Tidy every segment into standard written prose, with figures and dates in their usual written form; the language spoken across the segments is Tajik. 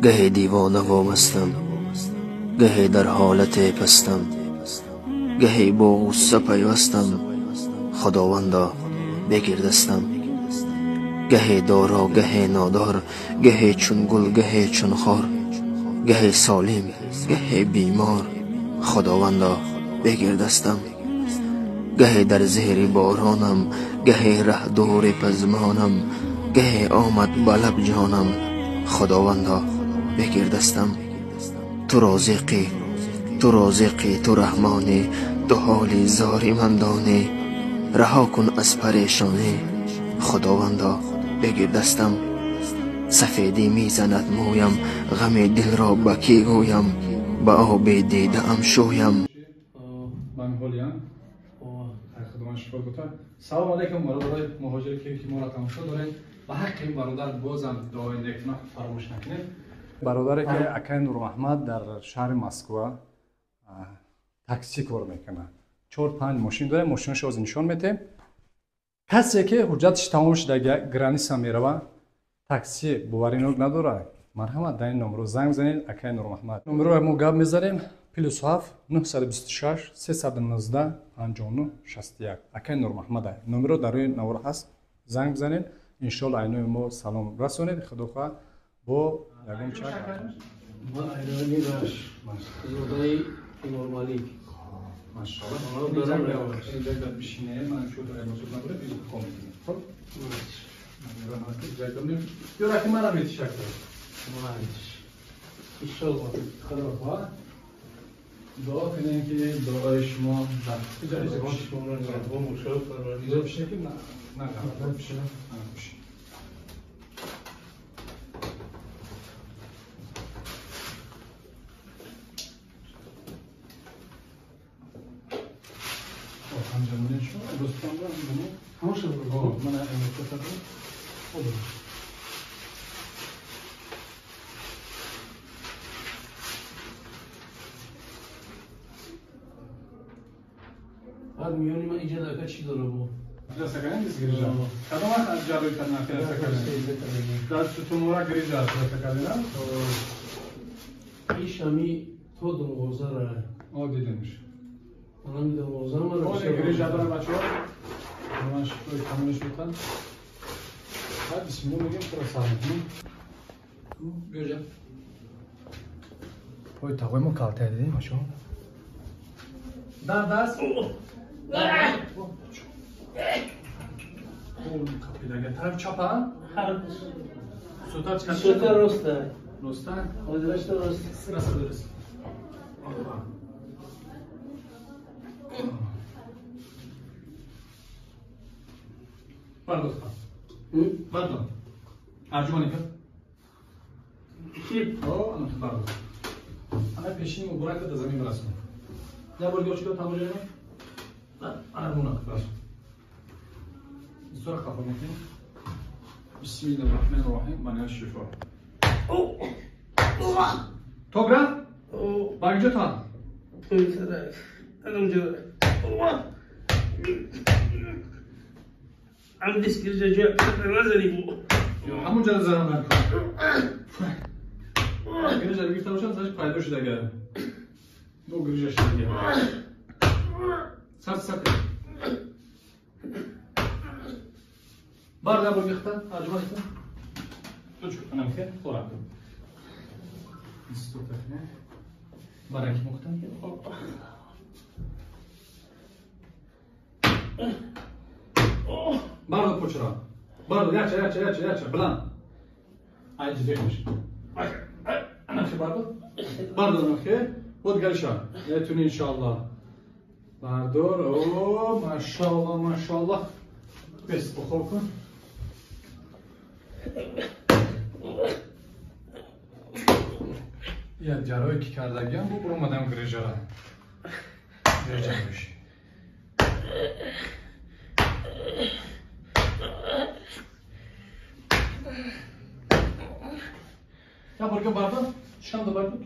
Гаҳе дивона вомастам, гаҳе дар ҳолате пастам, гаҳе бо ғусса пайвастам, Худовандо бигир дастам. Гаҳе доро, гаҳе нодор, гаҳе чун гул, гаҳе чун хор, гаҳе солим, гаҳе бемор, Худовандо бигир дастам. Гаҳе дар зери боронам, гаҳе раҳ дури пазмонам, гаҳе омад ба лаб ҷонам, Худовандо бигир дастам. Ту розиқӣ, ту розиқӣ, ту раҳмонӣ, ту ҳоли зори ман донӣ, раҳо кун аз парешонӣ, Худовандо бигир дастам. Сафедӣ мезанад мӯям, ғами дилро ба кӣ гӯям, ба оби дидаам шӯям. Ман ҳолиям. Салом алейкум бародарои муҳоҷире ки моро тамошо доред. Ба ҳаққи ин бародар бозам дуои некна фаромӯш накунед. Бародаре ки акай Нурмаҳмад дар шаҳри Москва такси кор мекунад. 4-5 мошин дорем, мошинашро ҳозир нишон медиҳем. Касе ки ҳуҷҷаташ тамом шуда граница мерава, такси боваринок надорад, марҳамат дар ин номро занг занед акай Нурмаҳмад. Номерои мо гап мезанем: +7 926 319 59 61. Акай Нурмаҳмад номеро дар рӯи навор ҳаст, занг бизанед. Иншоалло айнои мо салом расонед. Худо хоҳад бо ягон чак. Ман айнои раш зодаи Имомалик. Машалло. Бишине, ман чӯ надорем, хом мекунем. Хоб? Ё раки мана метишак. Иншоалло. Худо хоҳад. Дуо кунем ки дуои шумо дар Баъд миёни ман иҷа дака чӣ дора бо? Операция кардем, дис грижа. Кадом вақт аз ҷарроҳӣ кардан операция кардем? Дар сутунмӯра грижа операция кардем, на? Иш ҳами то думғозара. О, дидемш. Анами думғоза мара. О, грижа дора бачаҳо. Ман шифои камолиш бутан. Баъд бисмилло мегем, туро сар мекунем. Биёҷа. Ой, тағои мо калтая дидем, бачаҳо. Дар даст. Тарафи чапа? Сута роста. Роста? Роста. Роста дуруст. Бардор. Бардор. Арҷумани кар. Чи? О, ана бардор. Ана пешини муборака да замин бирасон. Я бор гӯш кар тамоҷа. Армуна бирасон. Бисёр хафа мекунем. Бисмиллаҳи раҳмони раҳим. Ман шифо. Тогра? Ба куҷо та? Ам дис гирҷа ҷо назани бу. Ҳамон ҷо занам накун. Гирҷа гирифта бошам, сараш пайдо шуда гар. Бо гирҷа шуда гар. Сар сар. Бар да бихта, арҷума ихта. Ту чӣ кунам ки? Хӯрак. Истота. Барак мухта. Бардор почра. Бардор, яча, яча, яча, яча, блан. Айҷ бехмиш. Анахи бардор. Бардор анахи. Вот галиша. Нетуни иншаллах. Бардор. О, машаллах, машаллах. Бес бухор кун. Я ҷарроҳе ки кардагиам бу буромадам грижара. Грижа меши. Я бурга бардор, шикамда бардор.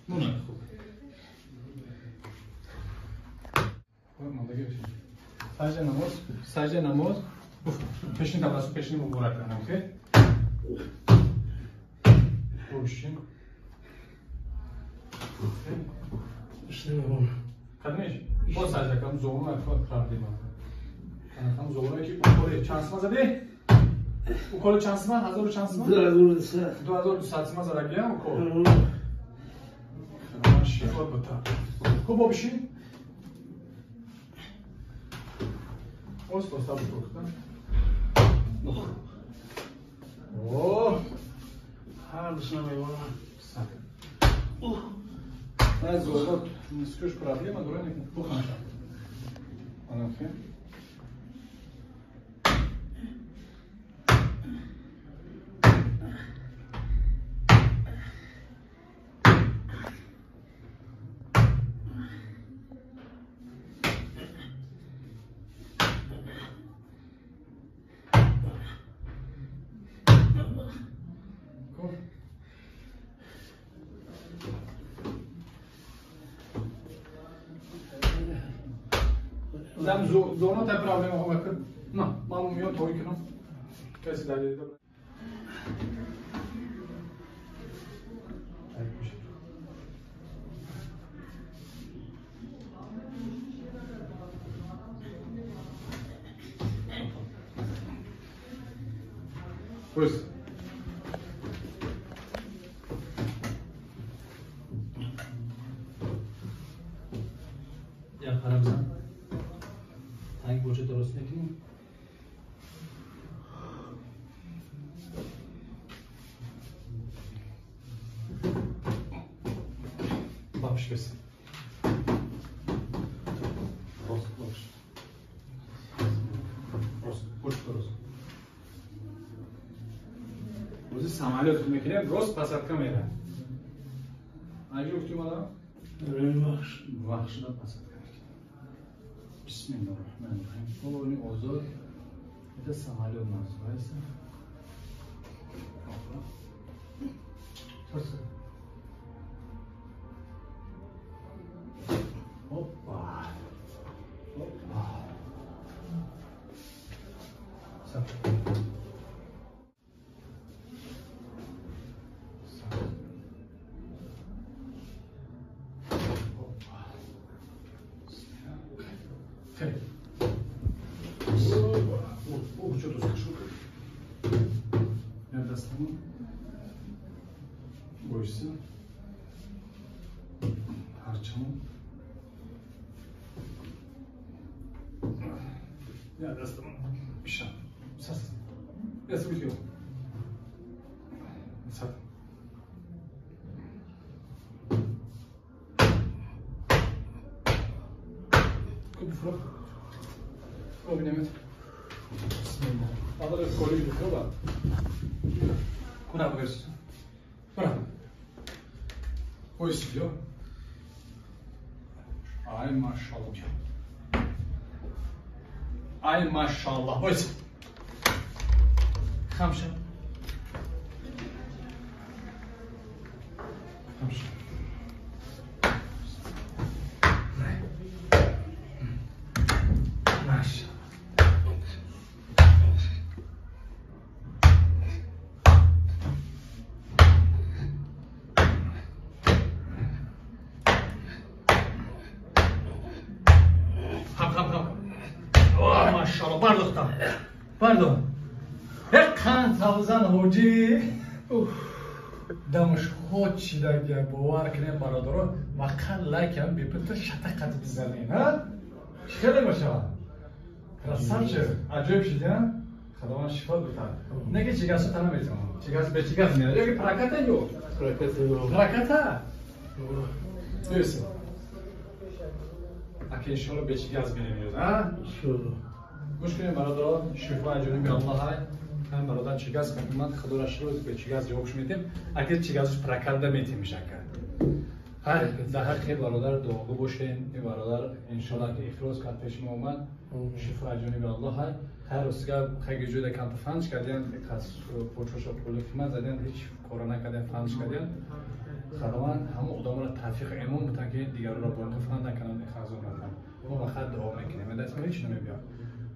Муна хуб. Сажда намоз, сажда намоз. Пешини тавассут пешини муборак кардам, ки? Бошин. Кадмеш? Боз сажда кардам, зону акфа проблема. Анакам зону ки уколи чанд сима зади? Уколи чанд сима? 1000 чанд сима? 2200. 2200 сима задагиам укол. Шифот бута. Хуб бошин. Ост букта. О! Ҳардушна мемонам. Аз зону нискӯш проблема дора не буханша. Анахе. Дам зона та проблема хога на маму миё той кунам каси далида. Пусть. Я харамзан. Танг боча дуруст мекунем. Бабш бес. Рост, бабш. Рост, бош рост. Ози самолёт мекунем, рост посадка мерад. Аги гуфтем ала? Вахш. Вахшда посадка. Бисмиллоҳир-раҳмонир-раҳим. Полный озод. Это самолет называется. Опа. Опа. Опа. О, что тут скажу? Я достану. Бойся. Парчаму. Я достану. Пиша. Сас. Я смутил. Сад. Купи фрог. Обнимет. Адалет колли бихроба. Кура бигирс. Кура. Ой, сидё. Ай, машаллах. Ай, машаллах. Ой. Хамша. Хамша. Пардон. Қан савзан ҳоҷӣ. Дамш ход шида бовар кунем бародаро, ваққан лайкам бепута шатақат бизанем, ҳа? Хеле бошад. Красавчик, аҷоиб шиди, ҳа? Худованд шифо бидиҳад. Неки чигасу та наметавонам. Чигас бе чигас меяд. Ёки проката ё? Проката ё. Проката? Дӯст. Аки иншоалло бе чигас мерем, ҳа? Иншоалло. Гӯш кунем бародаро, шифо аз ҷониби Аллоҳ ҳай. Ҳам бародар чигаз ман худоро шукр бе чигаз ҷавобш медиҳем. Аки чигазш прокат метем шака. Ҳар дар ҳаққи бародар дуогӯ бошем. Ин бародар иншоалло ки ихлос кард пеши мо омад. Шифо аз ҷониби Аллоҳ ҳай. Ҳар рӯзга хаги ҷода камта фанч кардиан, кас почоша пули қимат задиан, ҳеҷ кора накардиан, фанч кардиан. Худованд ҳамон одамро тавфиқ имон битан ки дигарро бо фан накунанд, ихлос накунанд. Мо фақат дуо мекунем. Даст мо ҳеҷ намебиёд.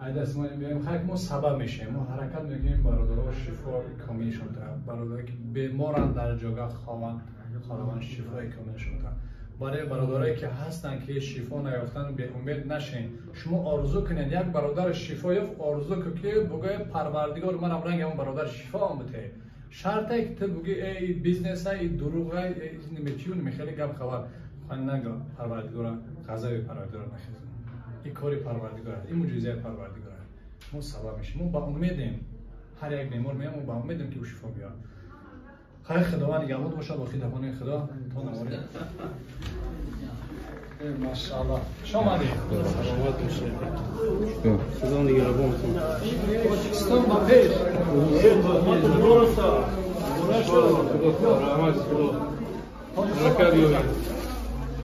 Ай даст мо меоем, хайр, мо сабаб мешавем, мо ҳаракат мекунем бародаро шифо комилшон та, бародаре ки беморанд, дар ҷога хованд, Худованд шифои комилшон та. Барои бародарое ки ҳастанд, ки шифо наёфтанд, беумед нашен. Шумо орзу кунед, як бародар шифо ёфт, орзу кун, ки бугӯе: «Парвардигор, манам ранги ҳамон бародар шифо омадте». Шарте ки ту бугӯи: «Эй, бизнеса, и дурӯға, немечию немехеле гап хабар нагӯ». Парвардигора, ғазаби Парвардигора нахезон. Ин кори Парвардигор, ин муъҷизаи Парвардигор. Мо сабаб мешем, мо ба умедем. Ҳар як бемор меям, мо ба умедем, ки ӯ шифо биёрад. Хайр, Худованд нигаҳбон бошад. Охир дафони Худо то навори. Машаалло, хуш омадед. Саломат бошед. Худо нигаҳбонтон. Тоҷикистон ба пеш! Раҳмат, Худо. Баракат ёбед.